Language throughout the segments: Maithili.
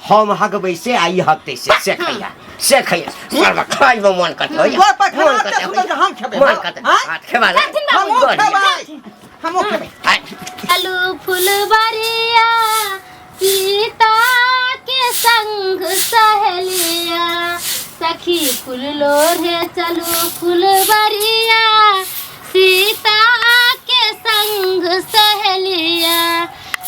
हम हगबै से आ ई हगतै से से खैया से खैया सरवा खाइमे मन करतै होइया घर पर खाना मन एते करतै सुन्दर होइया जे हम खेबै मन करतै आँय? हाथ खेबा ले चलथिन बाबू। हमहूँ बढ़िया। खेबै हमहूँ खेबै आय। चलू फुलबरिया सीता के संग सहेलिया सखी फूल लोढ़े चलू फुलबरिया सीता के संग सहेलिया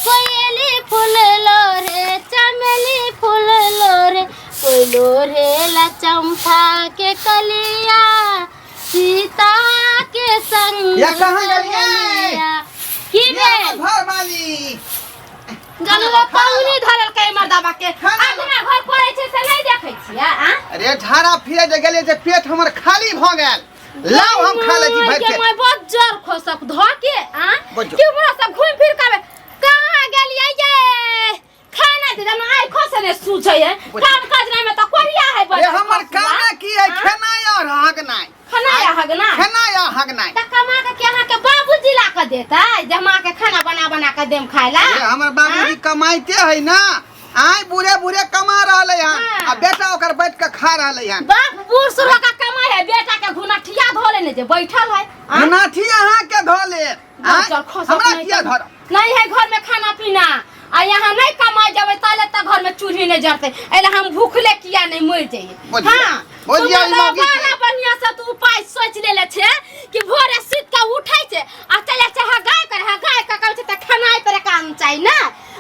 कोयली फूल लोढ़े चमेली फूल लोढ़े कोई लोढ़े ला चंपा के कलिया सीता के संग या कहाँ गेलियै? सहेलिया। की ये भेल घर वाली गलवा पौनी धरल के मर्दाबा के खाना अपना घर पड़ै छै से नहि देखै छियै आ अरे झाड़ा फिरे जे गेलियै जे पेट हमर खाली भऽ गेल लाउ हम खा लै छी भरि के पेट मैं बहुत जोर खोसक धो के आ बजो। कि हमरा सब घूम फिर के आबे कहाँ गेलियै ये खाना दे दम आइ खोसने सूझै है बजो। काम काज नहीं में त कोरिया है अरे हमर कामे की है हाँ? खेनाइ और हगनाइ खाना या हगना खेनाइ और हगनाइ त कमा के के अहाँ के बाबूजी ला के देतै जे हम अहाँ के खाना बना बना के देम खाय ला अरे हमर बाबूजी कमाइते है ना आय बूढ़े बूढ़े कमा रहले हन हाँ। आ बेटा ओकर बैठ के खा रहले हन बाप बूढ़ सूढ़ का कमाई है बेटा के घुनठिया धो लेने जे बैठल है आ? नाथी अहाँ के धो ले आँय? चल खसक हमरा नहीं किया तो। धरब नहीं है घर में खाना पीना आ यहाँ नहीं कमाई जबे तले तक घर में चूल्ही नहीं जरते एला हम भूखले किया नहीं मर जाइए बोलिए। हाँ बोलिए, तू ई मौगी बड़ा के। बढ़िया से तू उपाय सोच लेले छे कि भोरे सुत के उठै छे आ चले छे हगाय कर हगाय के कहै छे त खानाय पर काम चाही ना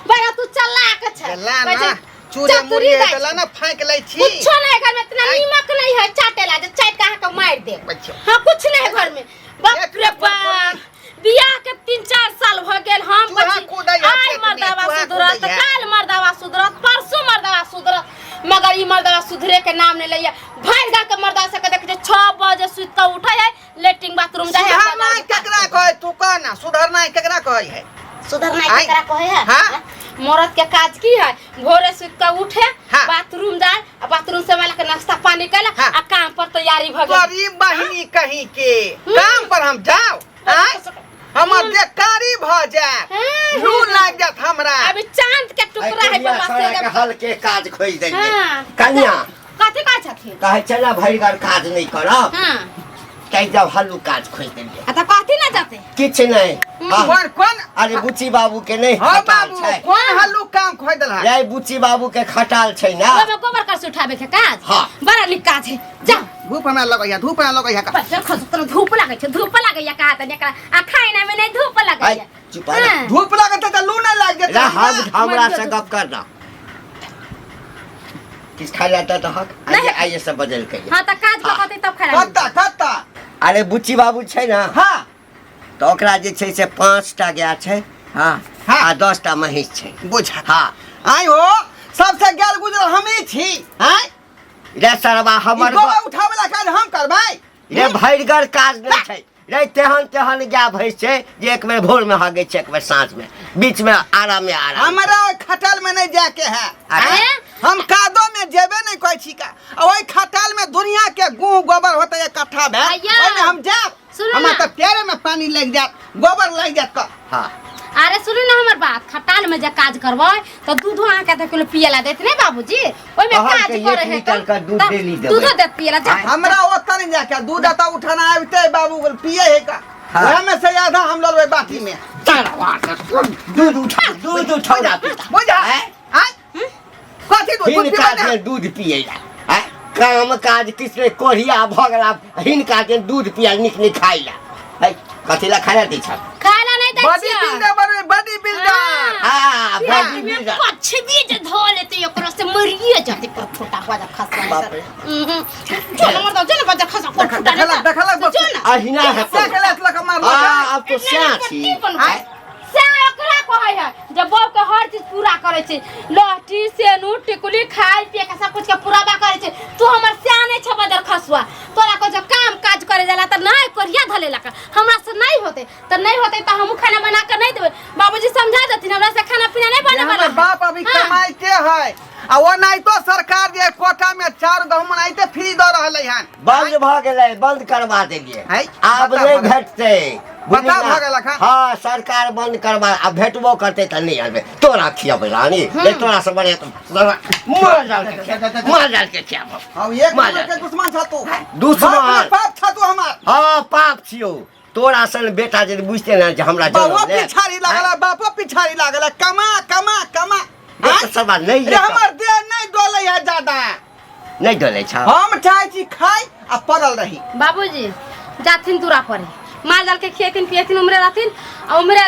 बड़ा तू चलाक छे ला कहै ना छे, चूरे चतुरी मुड़िए दाइ त ला ना फाँक लै छी कुछो नहीं है घर में इतना आइ। नीमक नहीं है चाटे ला जे चाट के अहाँ के मार दे बच्चो। हाँ कुछ नहीं है घर में बाप एक रे नंबर बाप बियाह के 3-4 साल भ गेल हम चूहा बची कूदै है आइ खेत में, मर्दावा चूहा सुधरत कूदै है। काल मर्दावा सुधरत परसों मर्दावा सुधरत मगर ई मर्दावा सुधरे के नाम नहीं लैया भरि गाँव के मर्दावा सबके देखै छै 6 बजे सुति कऽ उठै है लेट्रिन बाथरूम जाइ है सुधरनाइ केकरा कहै तू कह ना सुधरनाइ केकरा कहै है सुधरनाइ आइ। केकरा कहै है हाँ। मरद के काज की है भोरे सुति कऽ उठे हाँ। बाथरूम जाए आ बाथरूम से वाला के नाश्ता पानी कैला हाँ। आ काम पर तैयारी भ गेल गरीब बहिनी कहीं के काम पर हम जाओ आँय? हमर बेकारी भ जायत हाँ। लू लागि जायत हमरा अभी चांद के टुकड़ा है कनिया बाबा सारा से के हल के काज खोजि देलियै हाँ। कनिया कथी कहै छथिन कहै छै ने भरि घर काज नहि करब हाँ तै जब हल्लू काज खोजि देलियै आ तऽ कथी ना जाते किछु नहि हाँ। कोन कोन अरे बुच्ची बाबू के नहि हाँ खटाल बाबू छै कोन हल्लू काम खोज देलहा रे बुच्ची बाबू के खटाल छै ना ओहिमे गोबर करसी उठाबे के काज हाँ। बड़ा नीक काज है जा धूप हमरा लगैया धूप हमरा लगैया का बच्चा खस तोरा धूप लागै छै धूप लागैया का तने एकरा आ खाइना में नहीं धूप लागैया आइ, चुप रह। हाँ। धूप लागत त लू नहीं लाग जेतै रे हम हमरा से मर गप करना किछु खाइ लए तऽ हक नहीं। आइए आइए सब बदल के हाँ तऽ काज कऽ कहतै तब खाना कत्ता कत्ता अरे बुच्ची बाबू छै ने हाँ तऽ ओकरा जे छै से 5टा गाय छै हाँ हाँ। आ 10टा महींस छै बुझा हाँ आइ हो सबसे गेल गुजरल हमही छी आँय रे सरवा ई हमर गोबर उठाबै ला काज हम करबै रे भरिगर काज नहि छै रे तेहन तेहन गाय भैंस छै जे एक बेर भोर में हगै छै एक बेर साँझ में बीच में आराम में आराम हमरा ओहि खटाल में नहीं जाके है अरे? आँय? हम कादो में जेबे नहीं कहै छी का आ ओहि खटाल में दुनिया के गुह गोबर होते इकट्ठा भेल भैया, ओहिमे हम जायब सुनू हमरा ना। तऽ पैरे में पानी लागि जायत गोबर लागि जायत का हाँ अरे सुनू ना हमर बात खटाल में जे काज करबै तऽ दूधो अहाँके आधा किलो पिए ला देत ने बाबूजी ओहिमे कहल काज के एक करे है लीटर के दूध डेली देबै। दूधो देत पिए ला जा हमरा ओतऽ नहीं जाके दूध एतऽ उठाना आबिते बाबू पिए है का हाँ। ओहे में से आधा हम लऽ लेबै बाटी में दूध उठा दूध उठौना पीता बुझा आँय? आँय? कथी दूध दूध हिनका पीबै ने? जे दूध पिए ला आँय? काम काज किछु नहि कोढ़िया भऽ गेला हिनका जे दूध पिया नीक नीक खाइ ला है कथी ला खाइ ला दै छह खाय ला नहीं दै बॉडी छियै बिल्डर बनबै बॉडी बिल्डर हाँ बॉडी बिल्डर कच्छ भी जे धो लेते ओकरो से मरिए जाते पर फूटा हुआ जब खसवा बाप रे। चलो मर दो चलो बजा खसा पर फूटा देखलक देखलक जो ना अहिना हेतौ से खेलत लक मारलक आ आब तो स्या छी आँय? से ओकरा कहै है जब बहू के हर चीज पूरा करै छै लहठी सेनूर टिकुली खाय पिए के सब कुछ के पूरा करै छै तू हमर स्या नहीं छ बदर खसुआ तोरा को जब काम काज करे जाला त नहीं कोरिया धले लका हमरा से नहीं होते त नहीं होते त हमहू खाना बना के नहीं देबै बाबूजी समझा देथिन हमरा से खाना पीना नहीं बने हमर वाला बाप अभी हाँ। कमाइते है आ ओनाहितो सरकार जे कोटा में चाउर गहूम ओनाहिते फ्री दऽ रहलै हन बंद भऽ गेलै बंद करवा देलियै है, आब बता, नहि बता। भेटतै बुझली बता ना? भऽ गेलक हँ। हाँ सरकार बंद करबा आ भेटबो करते तऽ नहि आनबै तोरा खियाबै रानी ले तोरा से बढ़िया तो मार डाल के खियाबो मार डाल के खियाबो हम एक मार नंबर के दुश्मन छ तू दुश्मन। बाप रे बाप छ तू हमार हाँ पाप छियौ तोरा सन बेटा जे बुझते ना जे हमरा बाबो जन्म ले पिछाड़ी लागल है, बापो पिछाड़ी लागल है। कमा कमा कमा एक आँय? सवाल नहीं रे हमर देह नहीं डोलै है ज्यादा नहीं डोलै छ हम चाहै छी खाइ आ पड़ल रही बाबूजी जाथिन दूरा पर माल जाल के खिएथिन पिएथिन उमरे रहथिन आ उमरे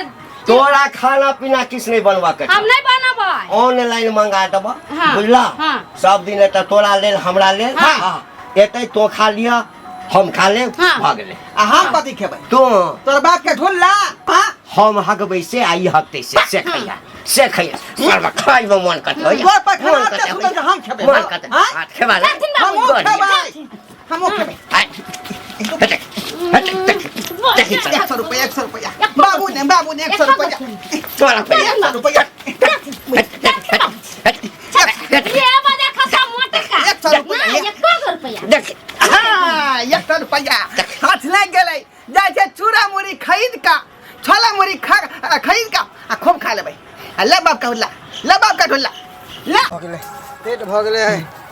तोरा खाना पीना किछ नहीं बनवा के हम नहीं बनबै ऑनलाइन मंगा देब हाँ, बुझला हाँ। सब दिन एतऽ तोरा लेल हमरा लेल हाँ। हाँ। एतै तो खा लिअ हम खा लेब हाँ। भऽ गेलै आ हम कथी खेबै तू तोर बाप के ढुल्ला हाँ हम हगबै से आ ई हगतै से से खैया से खैया सरवा खाइमे मन करतै होइया तोर पैखाना मन एते करतै सुन्दर जे हम खेबै मन करतै हाँ? हाथ खेबा ले जाथिन बाबू। हमहूँ बढ़िया। खेबै हमहूँ खेबै आइ, हेतै, हेतै, देखी, देखी चल, 100 रुपया 100 रुपया बाबू ने बाबू ने 100 रुपया तोरा पहिले। 100 रुपया हेतै, हेतै, हेतै, ये बजा खसा मोटका 100 रुपया। ना, 100 रुपया देख हाँ 100 रुपया हाथ लागि गेलै जाइ छै चूड़ा मुढ़ी खरीद कऽ छोला मुढ़ी खा खरीद कऽ आ खूब खा लेबै आ ले बाप का ढुल्ला ले बाप का ढुल्ला ले भऽ गेलै पेट भऽ गेलै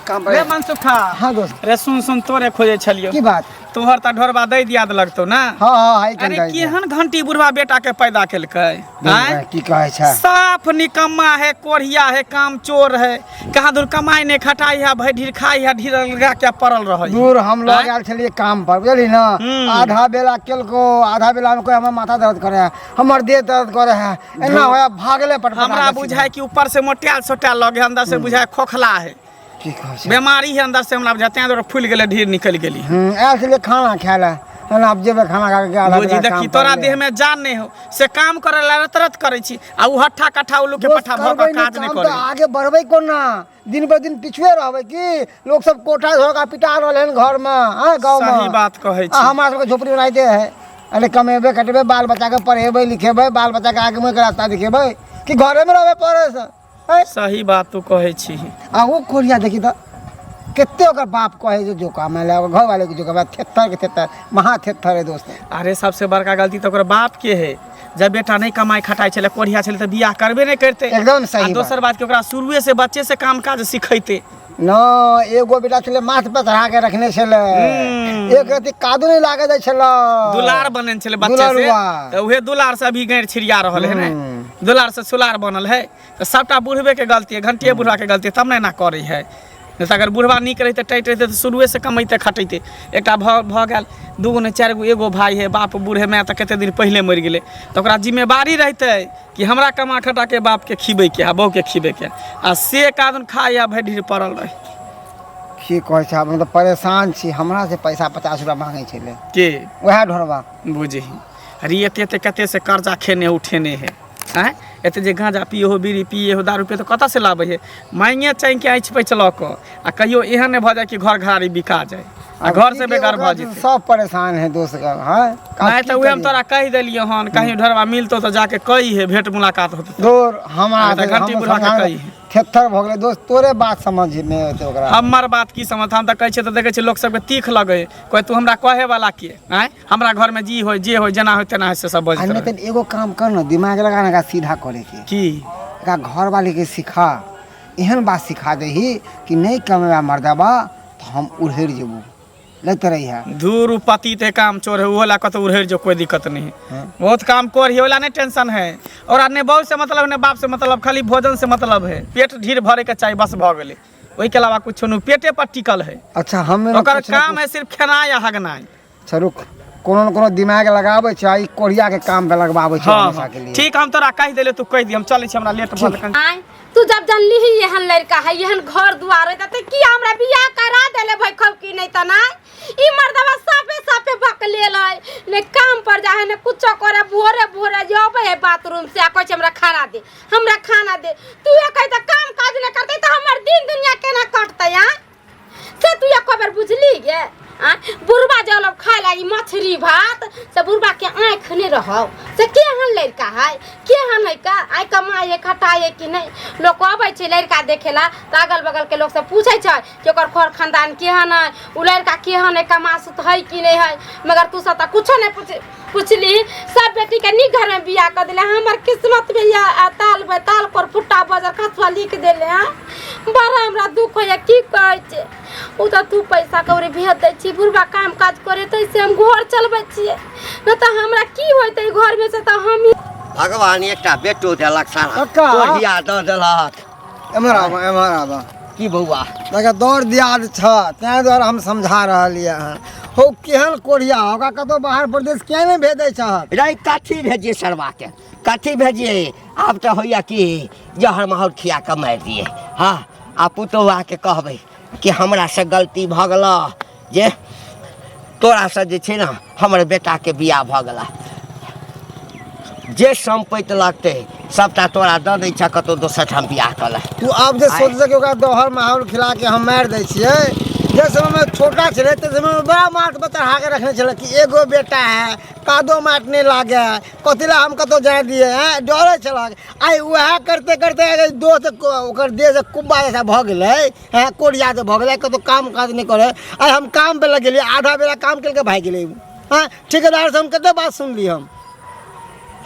काम रे मनसुखा हाँ दोस्त रे सुन सुन तोरे खोजे छलियो की बात तोहर त ढोरबा दै दिया लगतौ ना हाँ हाँ हाई अरे केहन घंटी बुढ़वा बेटा के पैदा केलकै आँय? की कहै छै साफ निकम्मा है कोढ़िया है काम चोर है कहाँ दूर कमाई नहीं खटाई है भई ढीर खाई है ढीर लगा के पड़ल रहे दूर हम लग आँय? आयल छलियै काम पर बुझली ना हम्म। आधा बेला केलको आधा बेला में कोई हमर माथा दर्द करे है हमर देह दर्द करे है एना होया भागले पटपटा हमरा के बुझाए कि ऊपर से मोटायल सोटायल लगे अंदर से बुझाए खोखला है की कहै छै बीमारी है अंदर से हमरा बुझाए तें दुआरे फूलि गेलै ढीर निकलि गेली आयल छलियै खाना खाय लए एना आब जेबै खाना खा के आधा बुझी बेला देखी काम तोरा पर देह में जान नहीं हो से काम करे ला रत रत करे छी आ उ हट्ठा कट्ठा उल्लू के दोस्त, पट्ठा भऽ करबै कऽ नहि काज नहीं काम करे तऽ आगे बढ़बै कोना दिन पर दिन पिछुए रहबै की लोग सब कोठा धोखा पिटा रहल हन घर में हाँ गाँव में सही बात कहै आ छी हमरा सबके झोपड़ी बनाइते है अरे कमेबै कटेबै बाल बच्चाके पढ़ेबै लिखेबै बाल बच्चाके आगे मुँहके रास्ता देखेबै कि घरेमे रहबै पढ़े से हैं? सही बात तू कहै छी आ ओ कोरिया देखी तऽ कते ओकर बाप कहै जे जोका मानि ले ओकर घरवाले के जोका थेथर के थेथर महा थेथर है दोस्त अरे सबसे बड़का गलती तऽ ओकर बाप के है जब बेटा नहीं कमाई खटाई छलै कोढ़िया छलै तऽ बियाह करबे नहीं करते एकदम सही आ दोसर बात कि ओकरा शुरुए से बच्चे से काम काज सिखेते न एगो बेटा छलै माथ पर चढ़ा के रखने छलै एक रति कादो नहीं लागे दै छलै दुलार बनल छलै बच्चे से दुलारुआ। तऽ उहे दुलार से अभी गैर छिड़िया रहल है ने दुलार से सुलार बनल है तऽ सबटा बुढ़बे के गलती है घंटिए बुढ़वा के गलती है तब ने एना करै है नहि तऽ अगर बुढ़वा नीक रहितै टाइट रहितै तऽ शुरुएसँ कमैतै खटैतै एकटा भऽ भऽ गेल दूगो नहि चारि गो एगो भाय है बाप बूढ़ है माय तऽ कते दिन पहिले मरि गेलै तऽ ओकरा जिम्मेवारी रहितै कि हमरा कमा खटाके बापके खिबैके आ बहूके खिबैके आ से कादन खाइ आ भरि ढीर पड़ल रहै की कहै छै आब हम तऽ परेशान छी हमरा से पैसा 50 रुपया मांगै छलै के वएह ढोरबा बुझही अरे एते एते कते से कर्जा खेने उठेने है आँय एते जे गाँजा पिए हो बीड़ी पिए हो दारू पिए तो कतऽ से लाबै है मांगे चाँगि के आँचि पैच लऽ कऽ आ कहियो एहन नहि भऽ जाय कि घर घरारी बिका जाय आ घर से बेघर भऽ जेतै सब परेशान है दोस्त का हाँ नहि तऽ उहे हम तोरा कहि देलियै हन कहीं ढोरबा मिलतौ तऽ जाके कही है भेंट मुलाकात होतै दूर हमरा तऽ घंटी बुढ़ा के कही है। थेथर भऽ गेलै दोस्त तोरे बात समझ मे एतै ओकरा हमर बात की समझ हम तऽ कहै छियै तऽ देखै छियै लोक सबके तीख लगै कहै तू हमरा कहे वाला के आँय हमरा घरमे जी होय जे होय जेना होय तेना होय से सब आ बजैत नहि रहै तऽ एगो काम कर न दिमाग लगा ना एकरा सीधा करे के की एकरा घर वाले के सिखा एहन बात सिखा दही कि नहि कमेबा मर्दबा तऽ हम उड़हरि जेबू लैत रही है धूर उ पति ते काम चोर है उहो ला कतौ उड़हरि जो कोई दिक्कत नहीं है बहुत काम कर ही ओला नहीं टेंशन है और ने बहू से मतलब ने बाप से मतलब खाली भोजन से मतलब है पेट ढीर भरे के चाही बस भऽ गेलै ओहिके अलावा कुछो नहीं पेटे पर टिकल है अच्छा हम ओकर काम है सिर्फ खेनाइ आ हगनाइ अच्छा रुक कोनो न कोनो दिमाग लगाबै छै आ ई कोढ़िया के काम पे लगबाबै छै हाँ हमेशा हाँ के लिए ठीक हम तोरा कहि देले तू कहि दी हम चलै छी हमरा लेट भऽ गेल आँय तू जब जानली ही एहन लड़का है एहन घर दुआर है त की हमरा बियाह करा देले भाई खब की नहीं त ना ई मर्दवा साफे साफे बक लेल है ने काम पर जा है ने कुछो करे भोरे भोरे जे अबै है बाथरूम से आ कहै छै हमरा खाना दे हमरा खाना दे तू ये कहै त काम काज नहि करतै त हमर दिन दुनिया केना कटतै आँय से तू एको बेर बुझली गे आँय बुढ़बा जे लोग खाय ला ई मछली भात से बुढ़बा के आँखि नहि रहौ से केहन लड़का है केहन है का आइ कमाइ है खटाइ है कि नहि लोक अबै छै लड़का देखे ला तऽ अगल बगल के लोक सब पूछै छै कि ओकर खर खानदान केहन है ओ लड़का केहन है कमासुत है कि नहि है मगर तू सब तऽ कुछो नहि पूछे पुछली सब बेटी के नीक घर में बियाह कर दिले हमर किस्मत में या ताल बेताल पर फुट्टा बजर खसुआ लिख देले हैं बड़ा हमरा दुख होइए की कहै छै ओ तऽ तू पैसा कौड़ी भेज दै छी बुढ़बा काम काज करे तै से हम घर चलबै छियै नहि तऽ हमरा की होइतै घरमे से तऽ हम भगवान एकटा बेटो देलक सारा कक्का। कोढ़िया दऽ देलक एम्हर आबऽ एम्हर आबऽ की बौआ देखा दौड़ दियाद छ ताहि दुआरे हम समझा रहलियै हँ हौ केहन कोढ़िया ओकरा कतहु बाहर प्रदेश किया नहि भेजै छहक रे कथी भेजिए सरवाके कथी भेजिए आब तऽ होइए कि जहर माहौर खिया कऽ मारि दिए हँ आ पुतोहु आके कहबै कि हमरासँ गलती भऽ गेल जे तोरासँ जे छै ने हमर बेटाके बियाह भऽ गेला जे सम्पति लगतै सबटा तोरा दऽ दै छह कतहु दोसर ठाम बियाह कऽ ले तू आब जे सोचै कि ओकरा दोहर माहौल खिला के हम मारि दै छियै जे समयमे छोटा छलै ताहि समयमे बड़ा माथ पर चढ़ा के रखने छलै कि एगो बेटा है कादो माटि नहि लागे कथी लए हम कतहु जाय दियै हँ डरै छलक आइ उएह करते करते अगर दोस्त ओकर देह से कुब्बा जैसा भऽ गेलै हँ कोरिया जे भऽ गेलै कतहु काम काज नहि करै आइ हम काम पे लग गेलियै आधा बेरा काम केलकै भागि गेलै ओ हँ ठेकेदारसँ हम कतेक बात सुनली हम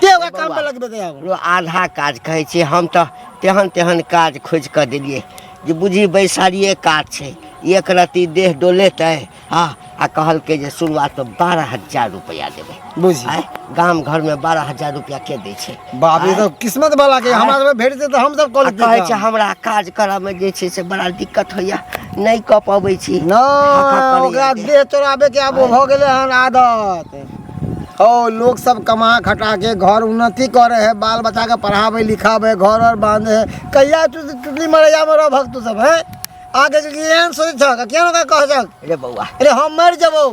के ओकरा काम पे लगबेतै आब रो आधा काज कहै छी हम तऽ तेहन तेहन काज खोजि कऽ देलियै जे बुझी बैसारिए काज छै एक रत्ती देह डोलेतै हँ आ कहलकै जे शुरुआतमे 12,000 रुपैआ देबै बुझी आँय गाम घरमे 12,000 रुपैआ के दै छै बाप रे, ई तऽ किस्मत वाला के हमरा सबके भेटतै तऽ हम सब आ कऽ लेतियै कहै छै काम। हमरा काज करऽमे जे छै से बड़ा दिक्कत होइया नहि कऽ पबै छी नहि हाहा करैया ओकरा देह। देह चोराबे के आब भऽ गेलै हन आदत ओ लोग सब कमा खटा के घर उन्नति करे है बाल बच्चा के पढ़ावे लिखावे घर और बांधे है कहिया तू टुटली मरैया में रह तू सब है आगे के एहन सोचै छह किया ओकरा कह छह रे बौआ अरे हम मरि जेबौ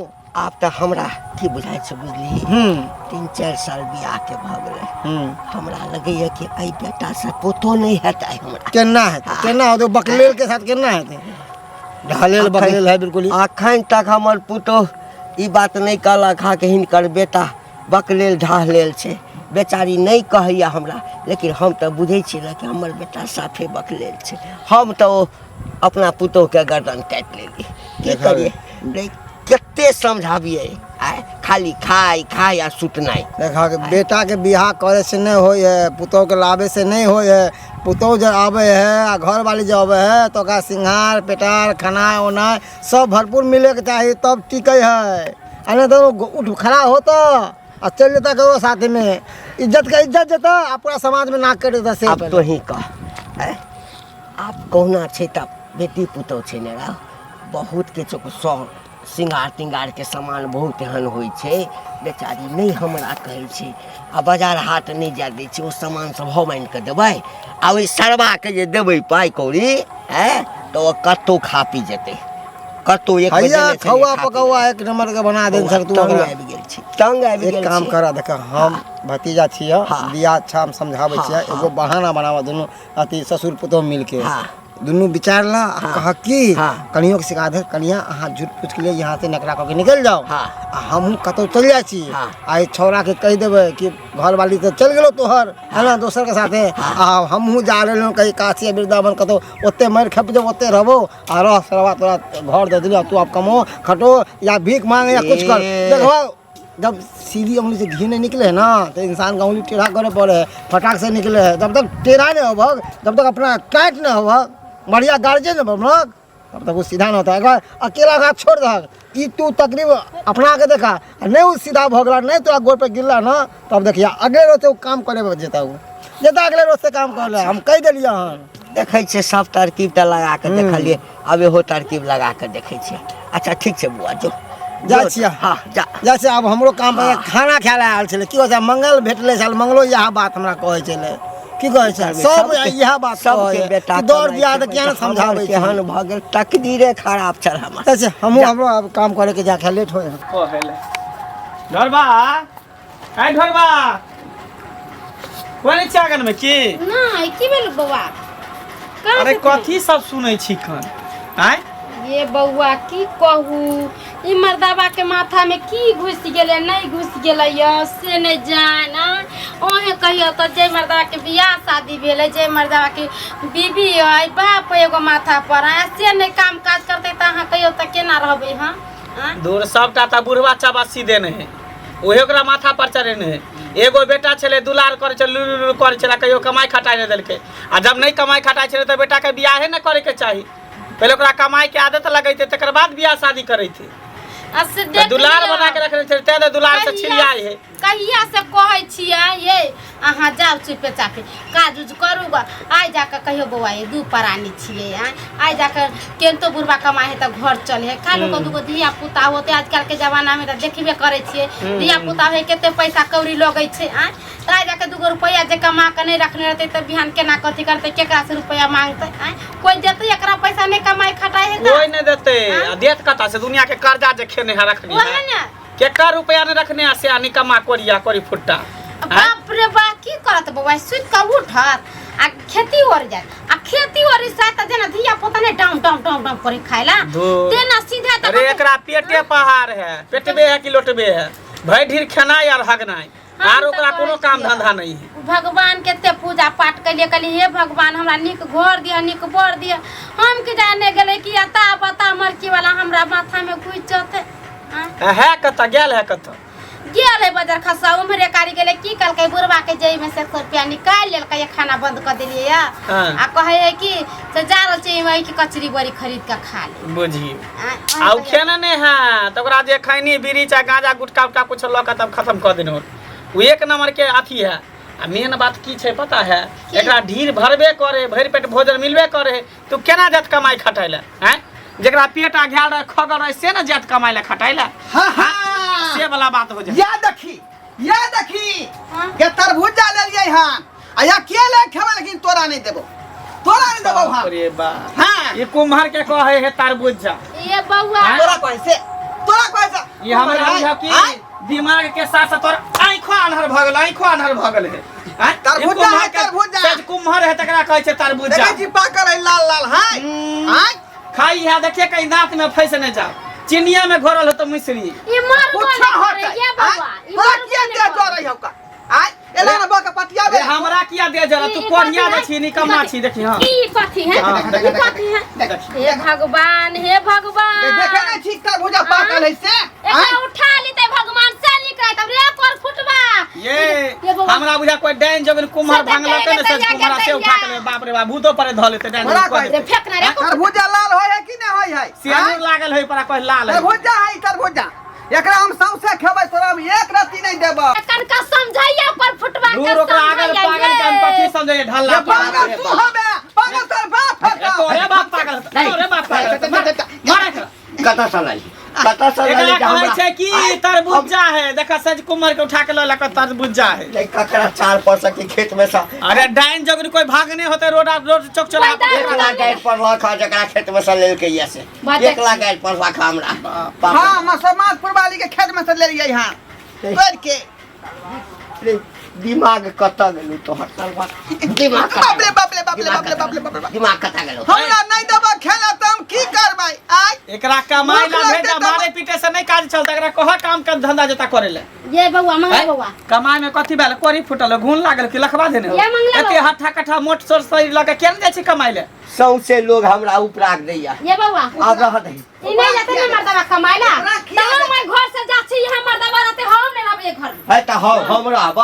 आब तऽ हमरा की बुझाइ छै बुझली हूँ 3-4 साल बियाह के भऽ गेलै हूँ हमरा लगैया कि एहि बेटासँ पोतो नहि हेतै हमरा केना हेतै केना होतै बकलेल के साथ केना हेतै ढालेल बकलेल है बिल्कुल ही। अखन तक हमर पुतोह ई बात नहि कहलक हँ कि हिनकर बेटा बकलेल ढहलेल छै बेचारी नहि कहैया हमरा लेकिन हम तऽ बुझै छियै ने कि हमर बेटा साफे बकलेल छै हम तऽ ओ अपना पुतोहके गर्दन काटि लेली की देखा करियै रे कते समझाबियै आय खाली खाय खाय आ सुतनाइ देखा के बेटा के बियाह करे से नहीं होय है पुतोह के लाबे से नहीं होय है पुतोह जब आबे है आ घर वाली जब आबे है तो ओकरा सिंगार पेटार खाना उना सब भरपूर मिले के चाही तब टिके है आ नहीं तो उठ खड़ा होता आ चल जेता ककरो साथ में इज्जत के इज्जत जेता आ पूरा समाज में नाक कट जेता से आब तोही कह आँय? आब कहुना छै तऽ बेटी पुतोह छै ने राव बहुत किछु सौ सिंगार तिंगारके सामान बहुत एहन होइ छै बेचारी नहि हमरा कहै छै आ बाजार हाट नहि जाय दै छै ओ सामान सब हम आनि कऽ देबै आ ओहि सरबाके जे देबै पाइ कौड़ी आँय तऽ ओ कतहु खा पी जेतै कतहु एक बेर हैया देने छलियै, खौआ खा पी पकौआ एक नंबर के बना देन सर तू तंग हमरा आबि गेल छी तंग आबि एक गेल काम छी करा देख हम भतीजा छियै हाँ। बियाह अच्छा हम समझाबै हाँ, छियै हाँ। एगो बहाना बनाबऽ दुनू अथी ससुर पुतोह मिलके हाँ। दुनू विचार ला आ कह कि हाँ। कनियो के सिखा दे कनिया अहाँ झूठ पूछ के लिए यहाँ से नकरा कऽ के निकल जाओ हाँ। आ हमहूँ कतहु चलि जाइ छी हाँ। आ ई छौड़ा के कहि देबै कि घरवाली तऽ चलि गेलौ तोहर है ना दोसर के साथे आ हमहूँ जा रहलहुँ कहीं काशी या वृंदावन कतहु ओते मारि खपि जेबो ओते रहबो आ रह सरवा तोरा घर दऽ देलियौ तू आब कमो खटो या भीख मांग या कुछ कर ए। देखो जब सीधी उंगली से घी नहीं निकले है ना तो इंसान का उंगली टेढ़ा करे पड़े है फटाक से निकले है जब तक टेढ़ा नहीं होबक जब तक अपना टाइट नहीं होबक बढ़िया गार्जियन नहीं बनबक तब तक वो सीधा नहीं होता है अगर अकेला ओकरा छोड़ दहक ई तू तकलीफ अपना के देखा आ नहीं वो सीधा भऽ गेला नहीं तोरा गोड़ पर गिरला ना तब देखिया अगले रोज से वो काम करे जेता वो जेता अगले रोज से काम करे हम कहि देलियै हन देखै छियै सब तरकीब तऽ लगा कऽ देखलियै आब इहो तरकीब लगा कऽ देखै छियै अच्छा ठीक छै बौआ जो जाइ जो। छियै। हँ जा जैसे आब हमरो काम पर खाना खाय लए आयल छलै की कहै छै मंगल भेटलै छल मंगलो इएह बात हमरा कहै छलै की कहै छै सब इएह बात सबके बेटा दौड़ दिया तऽ किया ने समझाबै छै केहन भऽ गेल तकदीरे खराब छल हमर अच्छा हमहूँ हमरो आब काम करे के जा के लेट होय कहले ढोरबा आइ ढोरबा कोन छै आंगन में की नहि की भेल बौआ कहाँ अरे से कथी सब सुनै छी खन आँय ये बौआ की कहू ई मर्दाबा के माथा में की घुसि गेलै नहि घुसि गेलै यऽ से नहि जान अहें कहियो तऽ जे मर्दाबा के बियाह शादी भेलै जे मर्दाबा के बीबी अइ बाप अइ एगो माथा पर आ से नहि काम काज करतै तऽ अहाँ कहियो तऽ केना रहबै हँ आँय? दूर सबटा तऽ बुढ़वा चबासी देने है उहे ओकरा माथा पर चढ़ेने है। एगो बेटा छलै, दुलार करै छलै, लुलु लुलु करै छलै, कहियो कमाइ खटाइ नहि देलकै। आ जब नहि कमाइ खटाइ छलै तऽ बेटाके बियाहे नहि करैके चाही। पहिले ओकरा कमाइके आदत लगैतै, तकर बाद बियाह शादी करैतै। आ से तऽ देख दुलार लिअ। बना के रखने छलै, तें तऽ दुलार से कहिया- छिड़ियाइ है। कहिया से कहै छियै ये, अहाँ जाउ चुपे चापे काज उज करू ग। आइ जाकऽ कहियो बौआ ये दू प्राणी छियै, आँय आइ जाकऽ केनतो बुढ़बा कमाइ है तऽ घर चले है। काल्हि को दूगो धिया पुता होते, आजकल के जमाना में तऽ देखबे करै छियै धिया पुता है कते पैसा कौड़ी लगै छै। आँय तऽ आइ जाकऽ दूगो रुपैआ जे कमा कऽ नहि रखने रहतै तऽ बिहान केना कथी करतै, केकरा से रुपैआ मांगतै? आँय कोइ देतै एकरा पैसा? नहि कमाइ खटाइ है तऽ कोइ नहि देतै। आ देत कतऽ से? दुनिया के कर्जा जे खेने है रखने ओहे है। ने केकर रुपया नहि रखने है से, आ निकम्मा कोरिया कोरी फुट्टा। बाप रे बा, की करत बौआ? सुति कऽ उठत आ खेती ओर जायत, आ खेती ओर से तऽ जेना धिया पुता ने डाउन डाउन डाउन डाउन करे खाइला तेना सीधा तऽ अरे एकरा पेटे पहाड़ है, पेटबे है कि लोटबे है, भरि ढीर खेनाइ आर हगनाइ, हम आर तऽ ओकरा कहै कोनो काम छियै। धंधा नहीं है। भगवान के एते पूजा पाठ कलिए, कहलिए हे भगवान हमरा नीक घर दिअ, नीक बर दिअ। हम की जाने गेलै कि अता बता मरकी वाला हमरा माथा में घुसि जेतै। आँय? है कतऽ गेल है कतऽ? गेल है बजार खसा उम्हरे कारी गेलै। की कहलकै बुढ़वा के जेब में से 100 रुपया निकालि लेलकै, खाना बंद कऽ देलियै या। आ कहै है कि से जा रहल छै वही की कचरी बड़ी खरीद कऽ खा ले। बुझियौ। आँय, आ उ खेने नहीं है तऽ ओकरा जे खैनी बीड़ी चाहे गांजा गुटखा उटखा कुछ लऽ कऽ तब खत्म कऽ देने हो। ओ एक नंबर के अथी है। आ मेन बात की छै पता है? एकरा ढीर भरबे करे, भरि पेट भोजन मिलबे करे, तू केना जात कमाइ खटाइ लए? आँय, जकरा पेट आ घायल रहे खगल रहे से ने जात कमाइ लए खटाइ लए। हाँ हाँ से वाला बात हो जाए। या देखी, या देखी। हाँ? के तरबूजा लेलियै हन आ या के ले खेबै, लेकिन तोरा नहीं देबो, तोरा नहीं देबो। हम अरे बा। हाँ। ये कुम्हर के कहे है तरबूजा। ये बौआ हाँ? तोरा कहै से, तोरा कहै से ये हमरा बुझा कि आँय? दिमाग के साथ साथ तोर आँखो आन्हर भऽ गेल, आँखो आन्हर भऽ गेल है। आँय? तरबूजा ई कुम्हर है, के- तरबूजा। सच कुम्हर है तकरा कहै छै तरबूजा। देखै छी पाकल है लाल लाल है। आँय? खाई है देखिए कहीं दांत में फंस नहीं जाओ, चिनिया में घोरल हो तो मिश्री। ई मरबो कुछ नहि होतै। करे ये आँय? बौआ, ई तोरा मरबो किया नहि दे करे। जरै हौ का? आँय? एला ना बका पटिया रे हमरा किया दे जरा, तू ई कथी कोढ़िया है? दे छी, निकम्मा छी, देखी। हां ई कथी है? हाँ, ई कथी है? हे भगवान, हे भगवान, देखे नहीं छी तरबूजा पाकल है से? एकरा आँय? उठा लेते भगवान से निक रहत रे कोर फुटबा। ये ये बौआ। हमरा बुझा कोई डाइन जगन कुम्हर से भांगलक ने, देखते सज कुम्हरा से उठा के ले, बाप रे बाप, भूतो पर धऽ लेते डाइन बड़ा कऽ कोई- देते। रे फेंक ना रे। तरबूजा लाल होय है कि नहीं होय है? सियानूर लागल है पर कोई लाल है। तरबूजा है तरबूजा, एकरा हम सौंसे खेबै, तोरा हम एक रत्ती नहीं देबो। कनका समझाइया पर फुटबा के दूर ओकरा आगल समझाइया पागल के हम ये। कथी समझैये ढल्ला ये पागल तू हबे, पागल तोर बाप हका। तोरे बाप पागल हतो, तोरे बाप पागल हतो। मार, मार एकरा। कतऽ से लाली, कतऽ से लाली? एकरा कहै छै कि तरबूजा है, देखा सज कुमर के उठा के लऽ लऽ तरबूजा है। नहीं, ककरा चार पर सके खेत में से? अरे डाइन जगन कोई भागने होते रोड रोड चौक चला। पैदा एक लाख गाइड पर लाख जकरा खेत में से लेलकै ये से। बात एक लाख गाइड पर लाख हमरा बाप रे। हाँ, मसमातपुर वाली के खेत में से लेलियै हन तोड़ के। रे, दिमाग कतऽ गेलौ तोहर तलवा? दिमाग कतऽ बाप रे बाप रे बाप रे दिमाग बाप रे बाप रे बाप रे बाप। दिमाग कतऽ गेलौ? हमरा नहीं देबो खेला तऽ हम की करबै? आय एकरा कमाई ला भूख लगतै भेजा, तऽ- मारे पीटे से नहीं काज चलता, एकरा कह काम के धंधा जता करे ले। ये बौआ मंगला बौआ। कमाई में कथी भेल? कोरी फुटल घून लागल कि लखवा देने हो? ये मंगला एते बौआ। हट्ठा कट्ठा मोट सोर शरीर लऽ के केना जाइ छी कमाई ले? सौंसे लोग हमरा उपराग दैया। ये बौआ आब रह दही। ई नहीं जाते ना मर्दवा कमाइला ओकरा त किया हम ओइ घर से जा छी, यहाँ मर्दवा रहते, हम नहीं रहबै घर में। है तऽ हम रहब,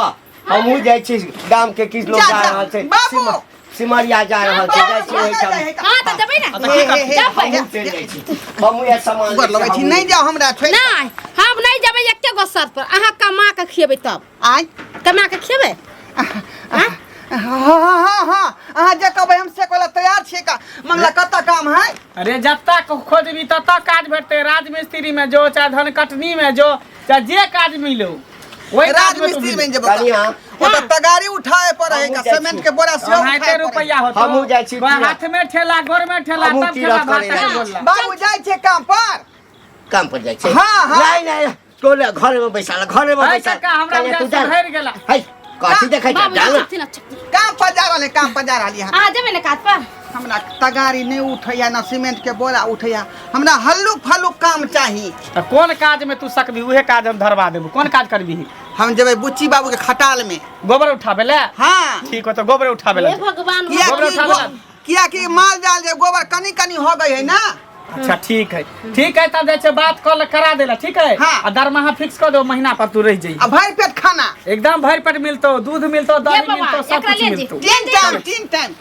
हमहूँ जाइ छी। गाम के किछु लोग जा, जा जा, रहल छै। बाबू। सिमरिया जा रहल छै, जाइ छी ओहिठाम। हां त जेबै ना। आ तऽ की करतै? जबै। हमहूँ चलि जाइ छी, हमहूँ इएह सामान गोर लगै छी, नहीं जाओ हमरा छोड़ि। नहीं, हम नहीं जेबै एके गो शर्त पर, अहाँ कमा के खिएबै तब। आय? कमा के खिएबै? हाँ हाँ हाँ, अहाँ जे कहबै हम से कहला तैयार छियै। का मंगला कतऽ काम है? अरे जतऽ खोजबी ततऽ काज भेटतै। राजमिस्त्री में जो, चाहे धन कटनी में जो, चाहे जे काज मिलो ओहि काज में तू राजमिस्त्री मिल। बनि जेबो। कनिया। ओ तऽ तगारी उठाए पड़े है हमहूँ का, जाइ सीमेंट छी। के बोरा सेहो ओनाहिते उठाए पड़े। रुपैआ होतो। हमहूँ जाइ छी बा तीरथ। हाथ में ठेला, गोर में ठेला, हमहूँ तब ठेला तीरथ भात करे जाइ के छी। बोलला। बाबू जाइ छै काम पर। काम पर जाइ छै? हाँ, हाँ। नहीं नहीं, तोले घर में बैसाल, घर में है बैसाल। काका, हमरा कनिया, तू बुझा जा। सुधरि गेला। है कथी देखै छ? बाबू जा ना। चुप ना, चुप। काम पर जा रहल है, काम पर जा रहली है। अहाँ जेबै ने काज पर? हमरा तगारी नहीं उठैया ना सीमेंट के बोरा उठैया, हमरा हल्लुक फल्लुक काम चाही। तऽ कोन काज में तू सकबी उहे काज हम धरवा देबू। कोन काज करबी? हम जेबै बुच्ची बाबू के खटाल में। गोबर उठाबे ले? हाँ। ठीक हो, तो गोबर उठाबे ले। हे भगवान। किया गोबर कि उठाबे ला। किया कि माल जाल जे गोबर कनी कनी हो गई है ना। अच्छा ठीक है, ठीक है, तब जाइ छै बात कऽ करा देला, ठीक है? हाँ। आ दरमाहा फिक्स कऽ दो, महीना पर तू रह जाइए। आ भरि पेट खाना। एकदम भरि पेट मिलतो, दूध मिलतो, दही बाबा, मिलतो, सब एकरा कुछ ले जी। मिलतो। 3 टाइम, 3 टाइम।